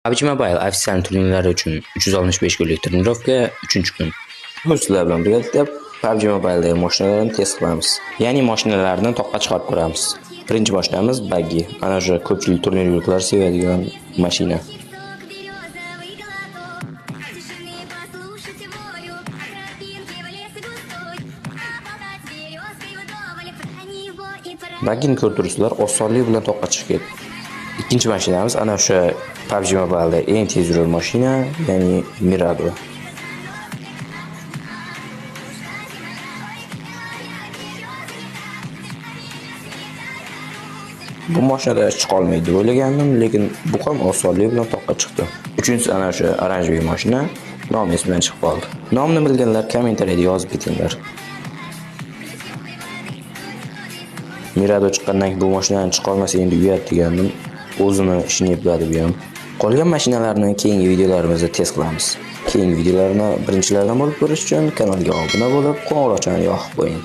PUBG Mobile ofitsial turnirlari uchun 365 kunlik trenirovka 3-kun. Bugun sizlar bilan birgalikda PUBG Mobile'dagi mashinalarni test qilamiz. Ya'ni mashinalarni toqqa chiqarib ko'ramiz. Birinchi mashinamiz Buggy. Ana o'sha ko'pchilik turnir yuruklar sevadigan mashina. Березовый глоток, тишины послушать волю, по тропинке в лес густой, поболтать березкой вдоволь про него и про Buggyni ko'rib turibsizlar, osonlik bilan toqqa chiqib ketdi. Ikkinchi mashinamiz ana o'sha PUBG Mobile'da eng tez yurgan mashina, ya'ni Mirado. Bu mashinada chiqa olmaydi deb o'ylagandim, lekin bu ham osonlik bilan toqqa chiqdi. Uchinchisi ana o'sha oranjli mashina, nomi esimdan chiqib qoldi. Nomini bilganlar kommentariyada yozib ketinglar. Mirado chiqqandan keyin bu mashinadan chiqa olmasa endi uyat degandim. O'zini ishini epladi bu ham. Qolgan mashinalarni keyingi videolarimizda test qilamiz. Keyingi videolarni birinchilardan bo'lib ko'rish uchun kanalga obuna bo'lib, qo'ng'iroqchani yoqib qo'ying.